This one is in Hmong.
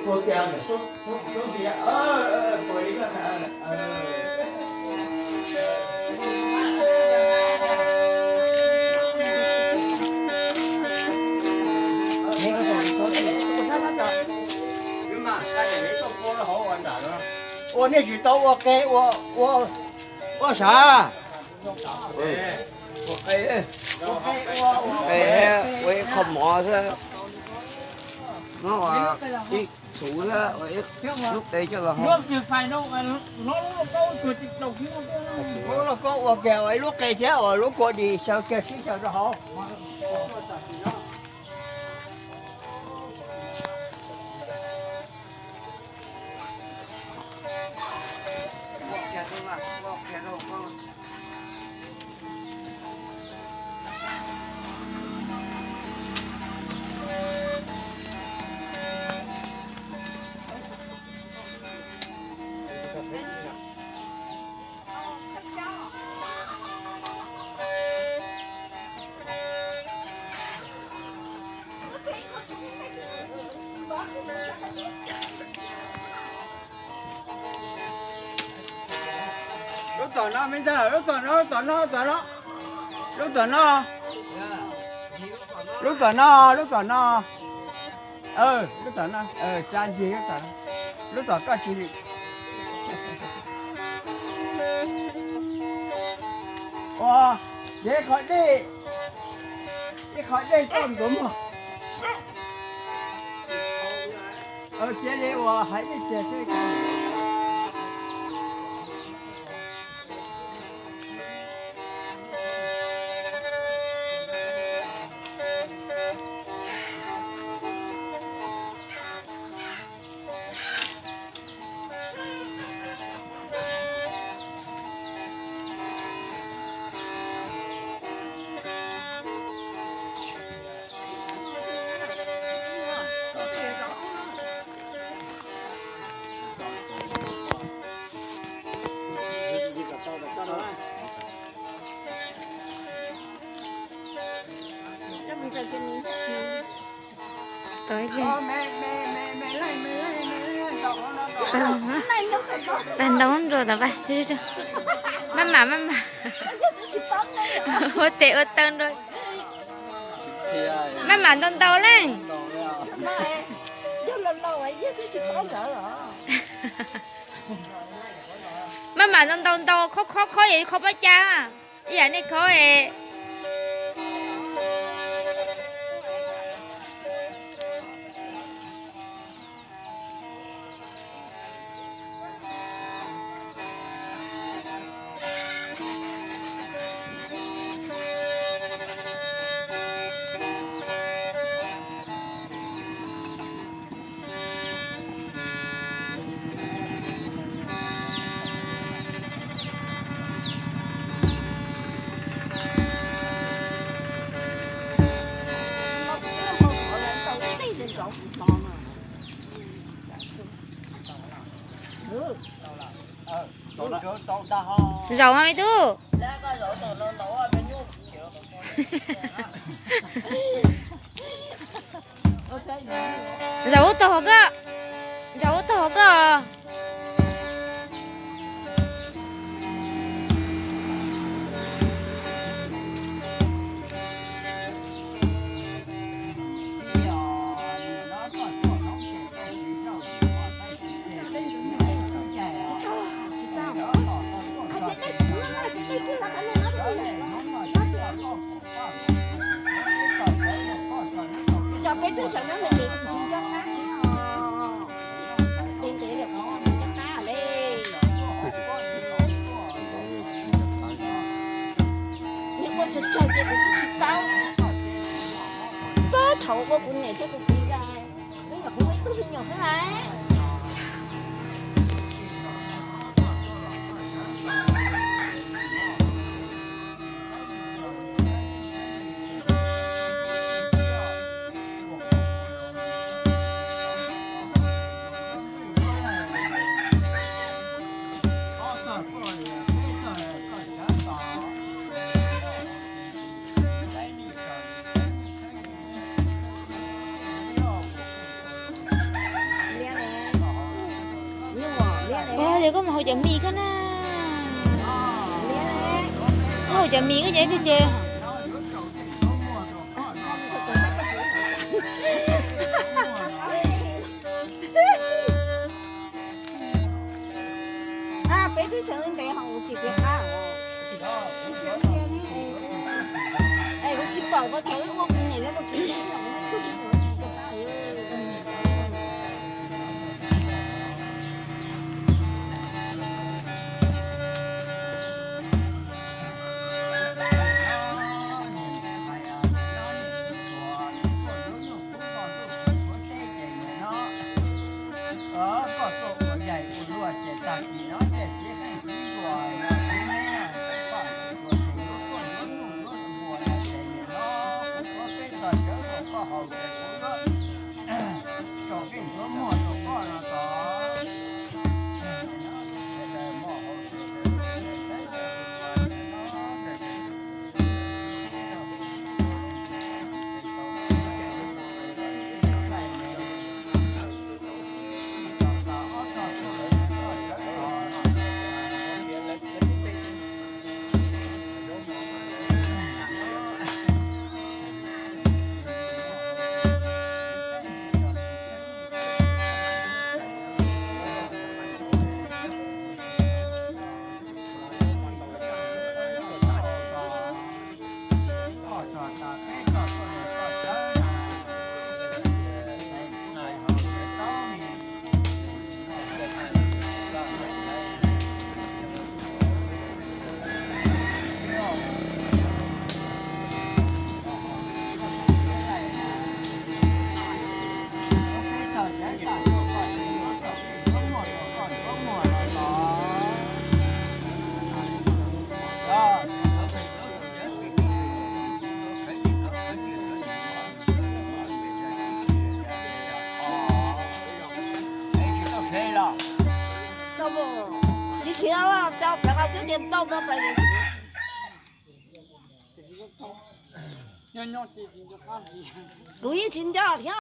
Ua nej tsis tau ua qe, ua, ua, ua sav. Ua qe, ua, ua qe, ua ib qho mov xwb. Muab ua ib txhuv xwb, ua ib lub qe coj los hau. Lub lauj kaub ua kiag ua ib lub qe thiab ua lub kua dis xyaw kiag sib xyaw rau hauv. Lub tom no me ntxawg, lub tom no, lub tom no, tom no. Lub tom no. Lub tom no, lub tom no. Lub tom no, tsa ncig lub tom no. Lub tom koj tsis ua, ces qhov dej, ib qhov dej toj ntuav muag. Cia li ua hais dej tiag xwb. Pab ntau nrua tau pab. Maj mam, maj mam. Ua tes ua taw nrua. Maj mam ntau ntau leej. Maj mam ntau ntau, khob khob khob, yam khob pob cas. Ib yam nej khob es. Zaum no me tub. Zaum ub tau hauv koj. Zaum ub tau hauv koj. Cov peb twb sawv nab ntev ntev kuv tsis nco qab li os. Ntev ntev lawm kuv tsis nco qab li. Niam ua tsawg tsawg ces kuv twb tsis paub. Pab thaum ua kuv niam thiab kuv txiv nkawd, kuv nyuam qhuav muaj ib tug me nyuam xwb lauj. Ces koj mus haus cov mis koj na. Koj haus cov mis koj ces peb ces. Peb twb sawv ntev haus tsis tias qab os. Es kuv tsis pom koj thaum ub ua kuv niam los kuv tsis Koj tuaj ua yaig ua luaj ces tag kis no ces txiv qeej txiv nruas no txiv neeb pom tus tuag ces yuav tuaj yuav nyuj yuav npua no ces nim no kuv tuav peb txog cawv rau koj haus ces kuv yuav tso peb nchuav muag rau koj no tod. Tsis siav, tso pem qhov twb tias npauj no pem. Kuv yeej tsis nco thiab.